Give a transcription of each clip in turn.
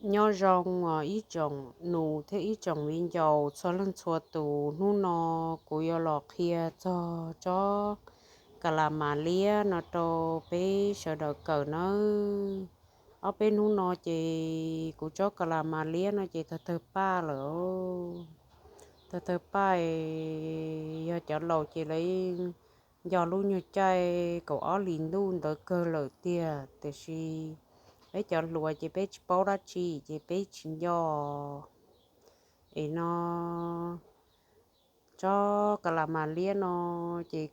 Nyob zoo os ib tsoom nus thiab ib tsoom viv ncaus txhua leej txhua tus, hnub no kuv yuav los qhia txog tsob kas las mas liab no rau peb sawv daws kawm nawb. Ob peb hnub no ces kuv tsob kas las mas liab no ces tawg tawg paj lawm. Tawg tawg paj, yog cov laus ces lawv nco lub nyuag caij kaum ob hlis ntuj ntawd kawg lawm tiag, tiam sis peb cov hluas ces peb tsis paub dab tsi ces peb tsis nco. Es no tsob kas las mas liab no ces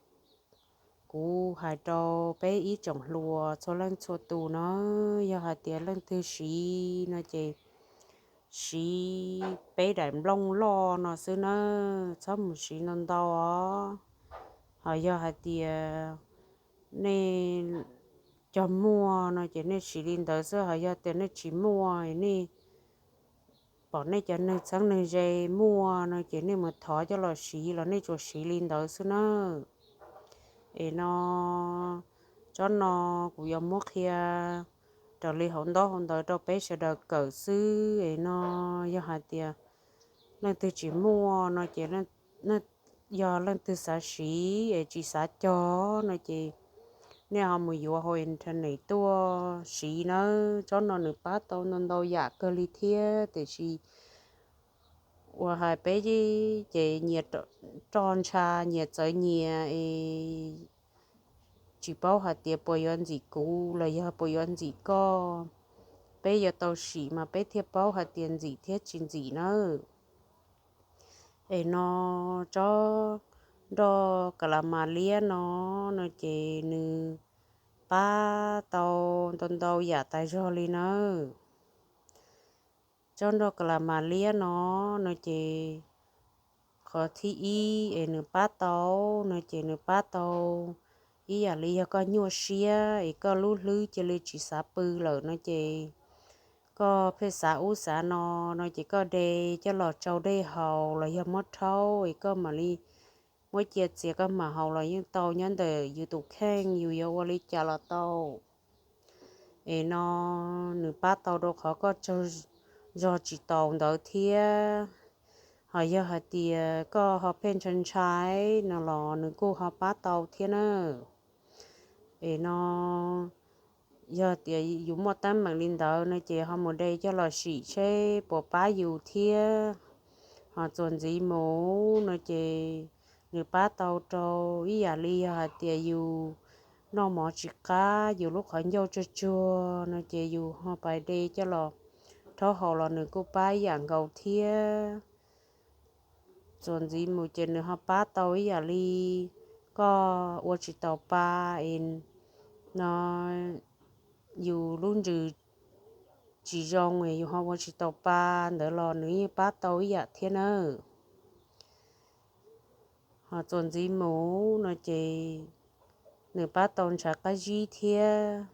kuv hais rau peb ib tsoom hluas txhua leej txhua tus no, yog hais tias leej twg siv no ces siv peb daim nplooj loj no xwb nawb, txhob mus siv ntau ntau os. Ho yog hais tias nej cog muag no ces nej siv li ntawd xwb, ho yog tias nej tsis muaj, nej pom nej cov neeg txheeb neeg ze muaj no ces nej mus thov coj los siv los nej tsuas siv li ntawd xwb nawb. Es no tsob no kuv yuav muab qhia raws li hauv ntaub hauv ntawv rau peb sawv daws kawm xwb. Es no yog hais tias leej twg tsis muaj no ces yog leej twg xav siv es tsis xav cog no ces nej ho mus yuav hauv internet tuaj siv nawb. Tsob no nws pab tau ntau ntau yam kawg li thiab, tiam sis uas hais peb ces nyias roj ntsha nyias txawv nyias es tsis paub hais tias puas yuav ntxim kuv los yog puas yuav ntxim koj. Peb yuav tau sim mas peb thiaj paub hais tias ntxim thiab tsis ntxim nawb. Es no tsob nroj kas las mas liab no, no ces nws pab tau ntau ntau yam tas zog li nawb. Tsob nroj kas las mas liab no, no ces qhov thib ib es nws pab tau, no ces nws pab tau ib yam li yog koj nyuaj siab es koj lub hlwb cia li tsis xav pw lawm no ces koj pheej xav ub xav no, no ces koj de coj los tsau dej haus los yog muab rhaub es koj mam li muab cia txias koj mam haus los yeej tau nyob ntawm yus tus kheej, yus yuav ua li cas los tau. Es no nws pab tau rau qhov koj tsaug zog tsis taus ntawd thiab. Ho yog hais tias koj ho pheej ntshai ntshai no los nws kuj ho pab tau thiab nawb. Es no yog tias yus muaj teeb meem li ntawd no ces ho mus de coj los sim seb puas pab yus thiab. Ho txuas ntxiv mus no ces nws pab tau rau ib yam li yog hais tias yus noj mov tsis qab, yus lub qhov ncauj tsuag tsuag no ces yus ho pais de coj los rhaub haus los nws kuj pab ib yam nkaus thiab. Txuas ntxiv mus ces nws ho pab tau ib yam li koj ua tsis taus pa es no yus lub ntsws tsis zoo es yus ho ua tsis taus pa ntawd los nws yeej pab tau ib yam thiab nawb. Ho txuas ntxiv mus no ces nws pab tau ntshav qab zib thiab.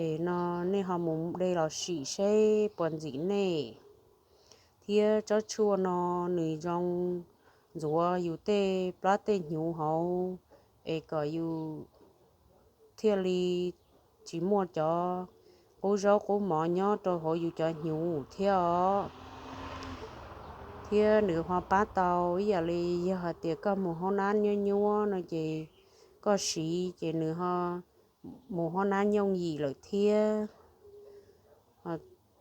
Es no nej ho mus de los sim seb puas ntxim nej. Thiab tsob tshuaj no nws zoo ntxuav yus tej plab tej hnyuv hauv es kom yus thiaj li tsis muaj cov qub zaub qub mov nyob rau hauv yus cov hnyuv thiab os. Thiab nws ho pab tau ib yam li yog hais tias koj mus hoob nab nyuab nyuab no ces koj siv ces nws ho mus hoob nab nyooj yim lawm thiab.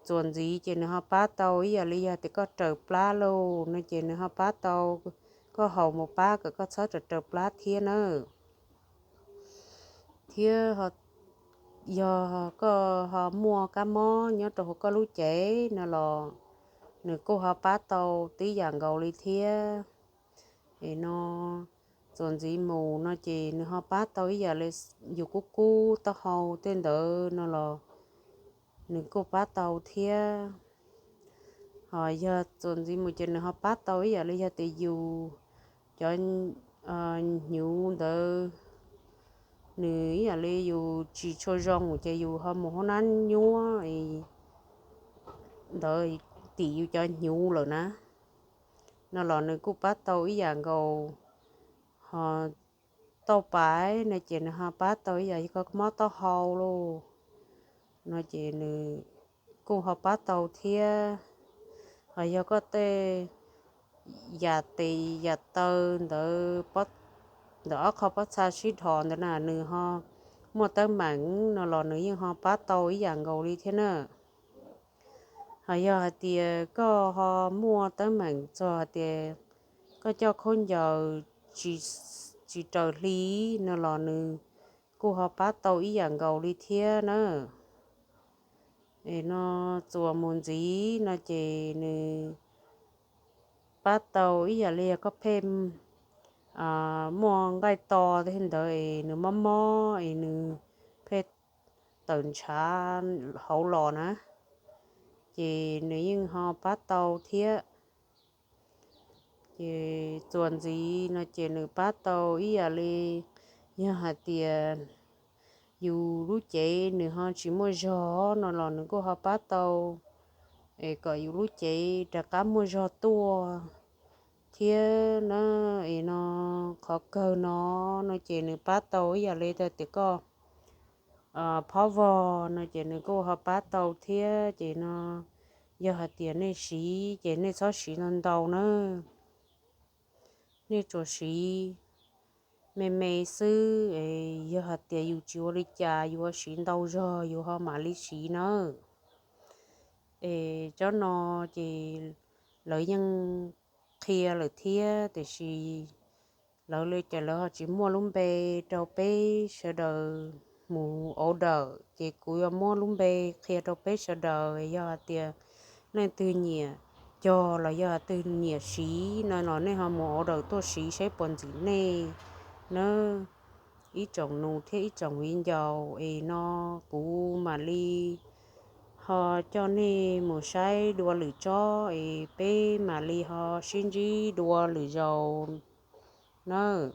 Txuas ntxiv ces nws ho pab tau ib yam li yog tias koj raws plab lauj no ces nws ho pab tau koj haus mus pab kom koj txhob raws raws plab thiab nawb. Thiab yog koj ho muaj kab mob nyob rau hauv koj lub cev no los nws kuj ho pab tau tib yam nkaus li thiab. Es no txuas ntxiv mus no ces nws ho pab tau ib yam li yus kub kub taub hau tej ntawd no los nws kuj pab tau thiab. Ho yog txuas ntxiv mus ces nws ho pab tau ib yam li yog tias yus cov hnyuv ntawd nws ib yam li yus tsis tshua zoo ces yus ho mus hoob nab nyuab ntawd tim yus cov hnyuv lawm na, no los nws kuj pab tau ib yam nkaus. Ho tauj pais no ces nws ho pab tau ib yam li koj mob taub hau lauj, no ces nws kuj ho pab tau thiab. Hos yog koj tej yam tes yam taw ntawd, ntawm ob qho pob txha sib dhos ntawd na, nws ho muaj teeb meem no los nws yeej ho pab tau ib yam nkaus li thiab na. Hos yog hais tias koj ho muaj teeb meem txog hais tias koj coj khaub ncaws tsis raws hli no los nws kuj ho pab tau ib yam nkaus li thiab na. Es no txuas mus ntxiv no ces nws pab tau ib yam li yog koj pheej muaj nqaij to thiab ntawd es nws mob mob es nws pheej tawm ntshav hauv los na, ces nws yeej ho pab tau thiab. Ces txuas ntxiv no ces nws pab tau ib yam li yog hais tias yus lub cev nws ho tsis muaj zog no los nws kuj ho pab tau es kom yus lub cev rov qab muaj zog tuaj thiab na. Es no qhov kawg no no ces nws pab tau ib yam li tias koj phob vog no ces nws kuj ho pab tau thiab. Ces no yog hais tias nej siv ces nej txhob siv ntau ntau na, nej tsuas siv me me xwb. Yog hais tias yus tsis ua li cas yus ua siv ntau zog yus ho mam li siv nawb. Es cov no ces lawv yeej qhia lawm thiab tiam sis lawv li cas lawv ho tsis muaj lub npe rau peb sawv daws mus order, ces kuv yuav muab lub npe qhia rau peb sawv daws. Yog hais tias leej twg nyiam cog los yog hais twg nyiam siv no los nej ho mus order tuaj siv saib puas ntxim nej nawb, ib tsoom nus thiab ib tsoom viv ncaus. Es no kuv mam li ho coj nej mus saib dua lwm tsob es peb mam li ho sib ntsib dua lwm zaus nawb.